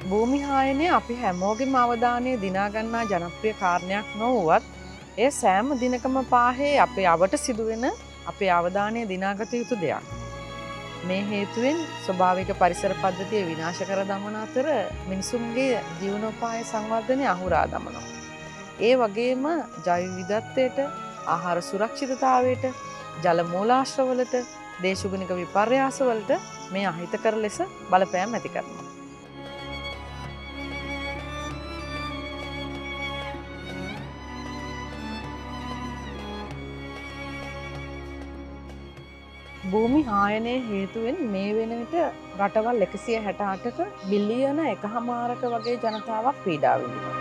භූමි හායනය අපි හැමෝගෙම අවධානය දිනා ගන්නා ජනප්‍රිය කාරණයක් නොවුවත් එය සෑම දිනකම පාහේ අපේ අවට සිදුවෙන අපේ අවධානය දිනාගත යුතු දෙයක්. මේ හේතුවෙන් ස්වභාවික පරිසර පද්ධතිය විනාශ කර දමන අතර මිනිසුන්ගේ ජීවනෝපාය සංවර්ධනය අහුරා දමනවා. ඒ වගේම ජෛව විවිධත්වයට, ආහාර සුරක්ෂිතතාවයට, ජල මූලාශ්‍රවලට, දේශගුණික විපර්යාසවලට මේ අහිතකර ලෙස බලපෑම් ඇති කරනවා. භූමි හායනය හේතුවෙන් මේ වෙන විට රටවල් 168ක බිලියන 1.5ක වගේ ජනතාවක් පීඩා විඳිනවා.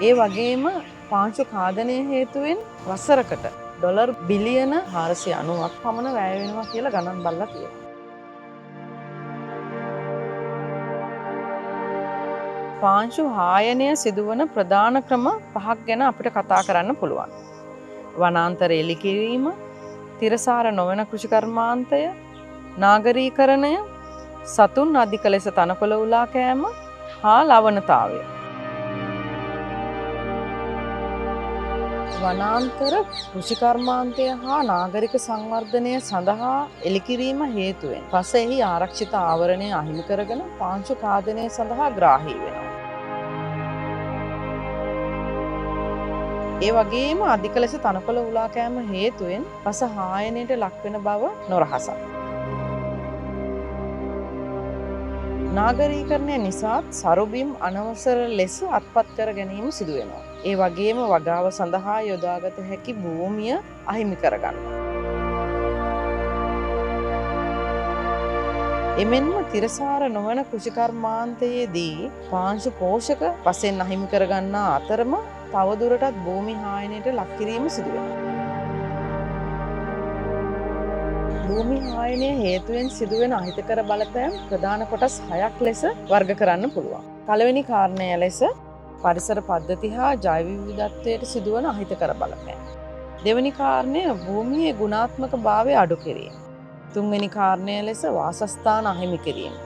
ඒ වගේම පාංශු ඛාදනය හේතුවෙන් වසරකට ඩොලර් බිලියන 490ක් පමණ වැය වෙනවා කියලා ගණන් බලලා තියෙනවා. පාංශු හායනය සිදුවන ප්‍රධාන ක්‍රම පහක් ගැන අපිට කතා කරන්න පුළුවන්. වනාන්තර එලි කිරීම, තිරසාර නොවන කෘෂිකර්මාන්තය, නාගරීකරණය, සතුන් අධික ලෙස තනකොළ උලා කෑම හා ලවණතාවය. වනාන්තර කෘෂිකර්මාන්තය හා නාගරික සංවර්ධනය සඳහා එලිකිරීම හේතුවෙන් පස එහි ආරක්ෂිත ආවරණය අහිමි කරගෙන පාංශු ඛාදනය සඳහා ග්‍රාහී වෙනවා. ඒ වගේම අධික ලෙස තනකොළ උලා කෑම හේතුවෙන් පස හායනයට ලක්වෙන බව නොරහසක්. නාගරීකරණය නිසාත් සරුබිම් අනවසර ලෙස අත්පත් කර ගැනීම සිදු වෙනවා. ඒ වගේම වගාව සඳහා යොදාගත හැකි භූමිය අහිමි කරගන්නවා. එමෙන්ම තිරසාර නොවන කෘෂිකර්මාන්තයේදී පාංශු පෝෂක වශයෙන් අහිමි කරගන්නා අතරම තවදුරටත් භූමි හායනයට ලක් කිරීම සිදු වෙනවා. භූමි හායනය හේතුවෙන් සිදුවෙන අහිතකර බලපෑම් ප්‍රධාන කොටස් 6ක් ලෙස වර්ග කරන්න පුළුවන්. පළවෙනි කාරණය ලෙස පරිසර පද්ධති හා ජෛව විවිධත්වයට සිදුවන අහිතකර බලපෑම්. දෙවෙනි කාරණය භූමියේ ගුණාත්මක භාවය අඩු කිරීම. තුන්වෙනි කාරණය ලෙස වාසස්ථාන අහිමි කිරීම.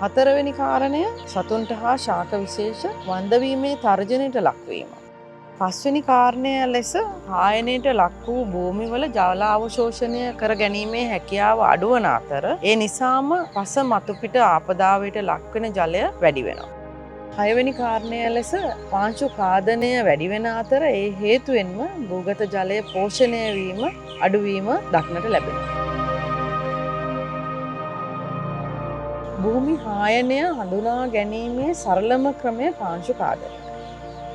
හතරවෙනි කාරණය සතුන්ට හා ශාක විශේෂ වන්දවීමේ තර්ජනයට ලක්වීම. පස්වෙනි කාරණය ලෙස හායනයට ලක් වූ භූමිවල ජල අවශෝෂණය කර ගැනීමේ හැකියාව අඩුවන අතර ඒ නිසාම පස මතුපිට ආපදාවට ලක්වෙන ජලය වැඩි වෙනවා. හයවෙනි කාරණය ලෙස පාංශු ඛාදනය වැඩි වෙන අතර ඒ හේතුවෙන්ම භූගත ජලය පෝෂණය වීම අඩුවීම දක්නට ලැබෙනවා. භූමි හායනය හඳුනා ගැනීමේ සරලම ක්‍රමය පාංශු ඛාදනය.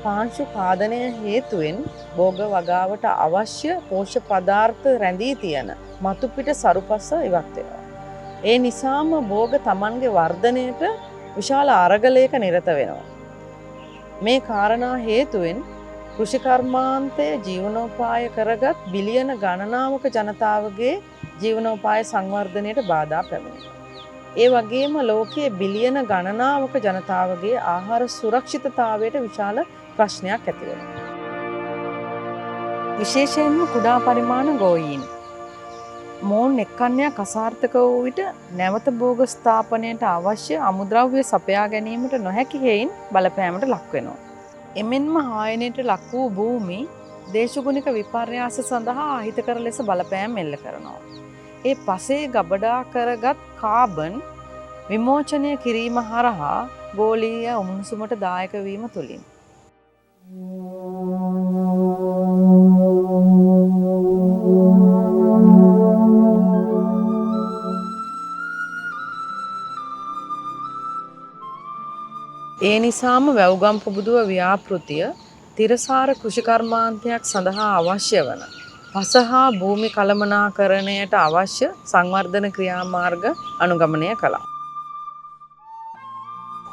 පාංශු ඛාදනය හේතුවෙන් භෝග වගාවට අවශ්‍ය පෝෂ්‍ය පදාර්ථ රැඳී තියෙන මතුපිට සරුපස ඉවත් වෙනවා. ඒ නිසාම භෝග තමන්ගේ වර්ධනයට විශාල අරගලයක නිරත වෙනවා. මේ කාරණා හේතුවෙන් කෘෂිකර්මාන්තය ජීවනෝපාය කරගත් බිලියන ගණනාවක ජනතාවගේ ජීවනෝපාය සංවර්ධනයට බාධා පැමිණෙනවා. ඒ වගේම ලෝකයේ බිලියන ගණනාවක ජනතාවගේ ආහාර සුරක්ෂිතතාවයට විශාල ප්‍රශ්නයක් ඇති වෙනවා. විශේෂයෙන්ම කුඩා පරිමාණ ගෝයීන් මොවුන් එක්කන්‍යක් අසාර්ථක වූ විට නැවත භෝග ස්ථාපනයට අවශ්‍ය අමුද්‍රව්‍ය සපයා ගැනීමට නොහැකි හේයින් බලපෑමට ලක් වෙනවා. එමෙන්ම හායනයට ලක් වූ භූමි දේශගුණික විපර්යාස සඳහා අහිතකර ලෙස බලපෑම් එල්ල කරනවා. ඒ පසේ ගබඩා කරගත් කාබන් විමෝචනය කිරීම හරහා ගෝලීය උණුසුමට දායක වීම තුළින් ඒ නිසාම වැව්ගම් පුබුදුව ව්‍යාපෘතිය තිරසාර කෘෂිකර්මාන්තයක් සඳහා අවශ්‍ය වන පස හා භූමි කළමනාකරණයට අවශ්‍ය සංවර්ධන ක්‍රියාමාර්ග අනුගමනය කළා.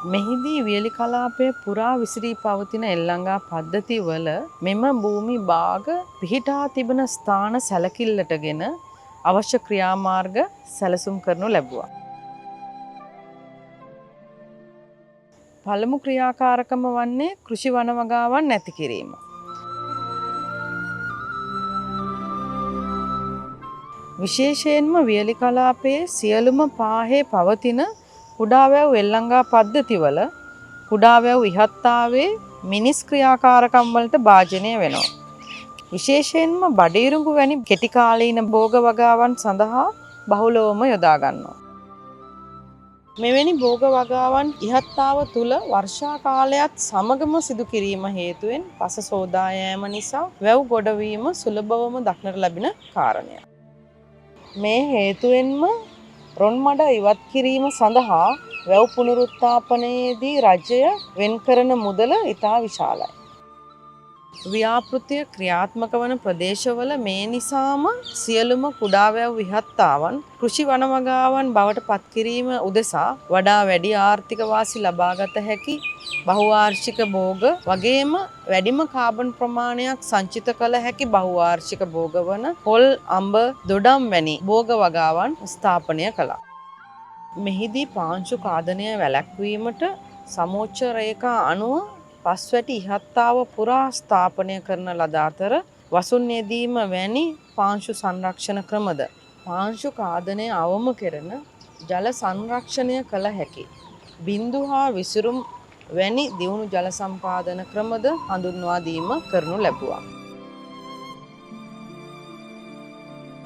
මෙහිදී වියලි කලාපය පුරා විසිරී පවතින එල්ලංගා පද්ධතිවල මෙම භූමි භාග පිහිටා තිබෙන ස්ථාන සැලකිල්ලටගෙන අවශ්‍ය ක්‍රියාමාර්ග සැලසුම් කරනු ලැබුවා. පළමු ක්‍රියාකාරකම වන්නේ කෘෂි වන වගාවන් නැති කිරීම. විශේෂයෙන්ම වියලි කලාපයේ සියලුම පාහේ පවතින කුඩා වැව් එල්ලංගා පද්ධතිවල කුඩා වැව් ඉහත්තාවේ මිනිස් ක්‍රියාකාරකම් වලට භාජනය වෙනවා. විශේෂයෙන්ම බඩීරුඟු වැනි කෙටි කාලීන භෝග වගාවන් සඳහා බහුලවම යොදා ගන්නවා. මෙවැනි භෝග වගාවන් ඉහත්තාව තුළ වර්ෂා කාලයත් සමගම සිදු කිරීම හේතුවෙන් පස සෝදා යෑම නිසා වැව් ගොඩවීම සුලභවම දක්නට ලැබෙන කාරණයක්. මේ හේතුවෙන්ම රොන් මඩ ඉවත් කිරීම සඳහා වැව් පුනරුත්ථාපනයේදී රජය වෙන් කරන මුදල ඉතා විශාලයි. ව්‍යාපෘතිය ක්‍රියාත්මක වන ප්‍රදේශවල මේ නිසාම සියලුම කුඩා වැව් විහත්තාවන් කෘෂි වන වගාවන් බවට පත්කිරීම උදෙසා වඩා වැඩි ආර්ථික වාසි ලබාගත හැකි බහුවාර්ෂික භෝග වගේම වැඩිම කාබන් ප්‍රමාණයක් සංචිත කළ හැකි බහුවාර්ෂික භෝග වන පොල්, අඹ, දොඩම් වැනි භෝග වගාවන් ස්ථාපනය කළා. මෙහිදී පාංශු ඛාදනය වැළැක්වීමට සමෝච්ච රේඛා අනුව පස්වැටි ඉහත්තාව පුරා ස්ථාපනය කරන ලද අතර වසුන් යෙදීම වැනි පාංශු සංරක්ෂණ ක්‍රමද පාංශු ඛාදනය අවම කෙරෙන ජල සංරක්ෂණය කළ හැකි බින්දු හා විසිරුම් වැනි දියුණු ජල සම්පාදන ක්‍රමද හඳුන්වා දීම කරනු ලැබුවා.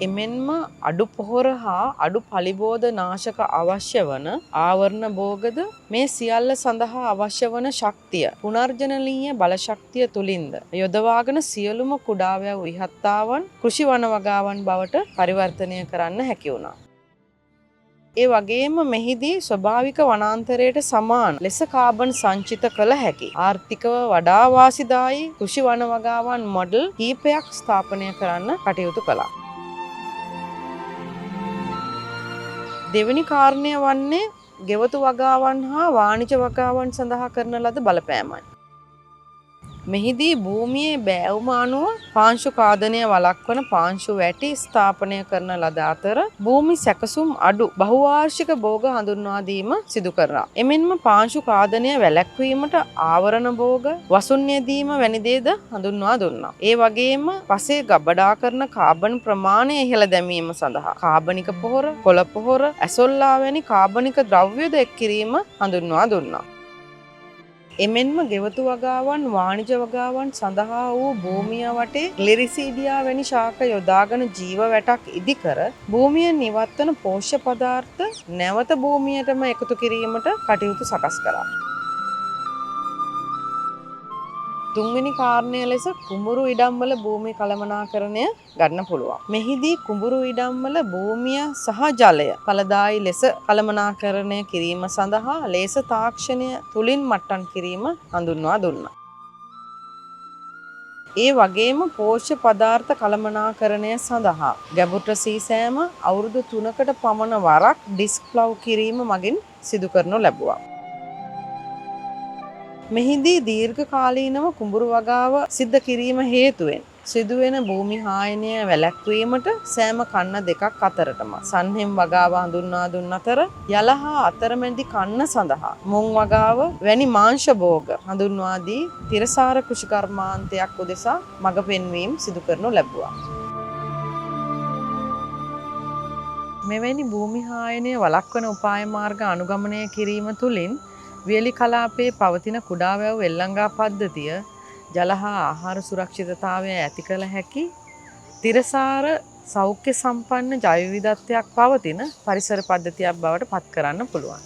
එමෙන්ම අඩු පොහොර හා අඩු පලිබෝධ නාශක අවශ්‍ය වන ආවරණ භෝගද මේ සියල්ල සඳහා අවශ්‍ය වන ශක්තිය පුනර්ජනනීය බලශක්තිය තුලින්ද යොදවාගෙන සියලුම කුඩා වැව් ඉහත්තාවන් කෘෂි වන වගාවන් බවට පරිවර්තනය කරන්න හැකි වුණා. ඒ වගේම මෙහිදී ස්වභාවික වනාන්තරයට සමාන ලෙස කාබන් සංචිත කළ හැකි ආර්ථිකව වඩා වාසිදායී කෘෂි වන වගාවන් මොඩල් කීපයක් ස්ථාපනය කරන්න කටයුතු කළා. දෙවෙනි කාරණය වන්නේ ගෙවතු වගාවන් හා වාණිජ වගාවන් සඳහා කරන ලද බලපෑමයි. මෙහිදී භූමියේ බෑවුම අනුව පාංශු ඛාදනය වළක්වන පාංශු වැටි ස්ථාපනය කරන ලද අතර භූමි සැකසුම් අඩු බහුවාර්ෂික භෝග හඳුන්වා දීම සිදු කරනවා. එමෙන්ම පාංශු ඛාදනය වැළැක්වීමට ආවරණ භෝග, වසුන් යෙදීම වැනි දේද හඳුන්වා දුන්නා. ඒ වගේම පසේ ගබඩා කරන කාබන් ප්‍රමාණය ඉහළ දැමීම සඳහා කාබනික පොහොර, කොළ පොහොර, ඇසොල්ලා වැනි කාබනික ද්‍රව්‍යද එක් කිරීම හඳුන්වා දුන්නා. එමෙන්ම ගෙවතු වගාවන් වාණිජ වගාවන් සඳහා වූ භූමිය වටේ ග්ලිරිසීඩියා වැනි ශාක යොදාගෙන ජීව වැටක් ඉදිකර භූමියෙන් ඉවත්වන පෝෂ්‍ය පදාර්ථ නැවත භූමියටම එකතු කිරීමට කටයුතු සකස් කළා. තුන්වෙනි කාරණය ලෙස කුඹුරු ඉඩම්වල භූමි කළමනාකරණය ගන්න පුළුවන්. මෙහිදී කුඹුරු ඉඩම්වල භූමිය සහ ජලය ඵලදායී ලෙස කළමනාකරණය කිරීම සඳහා ලේස තාක්ෂණය තුලින් මට්ටම් කිරීම හඳුන්වා දුන්නා. ඒ වගේම පෝෂ්‍ය පදාර්ථ කළමනාකරණය සඳහා ගැඹුරට සීසෑම අවුරුදු 3කට පමණ වරක් ඩිස්ක් ප්ලව් කිරීම මගින් සිදු කරනු ලැබුවා. මෙහිදී දීර්ඝ කාලීනව කුඹුරු වගාව සිද්ධ කිරීම හේතුවෙන් සිදුවෙන භූමි හානිය වැළැක්වීමට සෑම කන්න දෙකක් අතරටම සන්හෙම් වගාව හඳුන්වා දුන් අතර යල හා අතරමැදි කන්න සඳහා මුං වගාව වැනි මාංශ භෝග හඳුන්වා දී තිරසාර කෘෂිකර්මාන්තයක් උදෙසා මඟ පෙන්වීම් සිදු කරනු ලැබුවා. මෙවැනි භූමි හානිය වළක්වන උපාය මාර්ග අනුගමනය කිරීම තුළින් වියලි කලාපයේ පවතින කුඩා වැව් එල්ලංගා පද්ධතිය ජල හා ආහාර සුරක්ෂිතතාවය ඇති කළ හැකි තිරසාර සෞඛ්‍ය සම්පන්න ජෛව විවිධත්වයක් පවතින පරිසර පද්ධතියක් බවට පත් කරන්න පුළුවන්.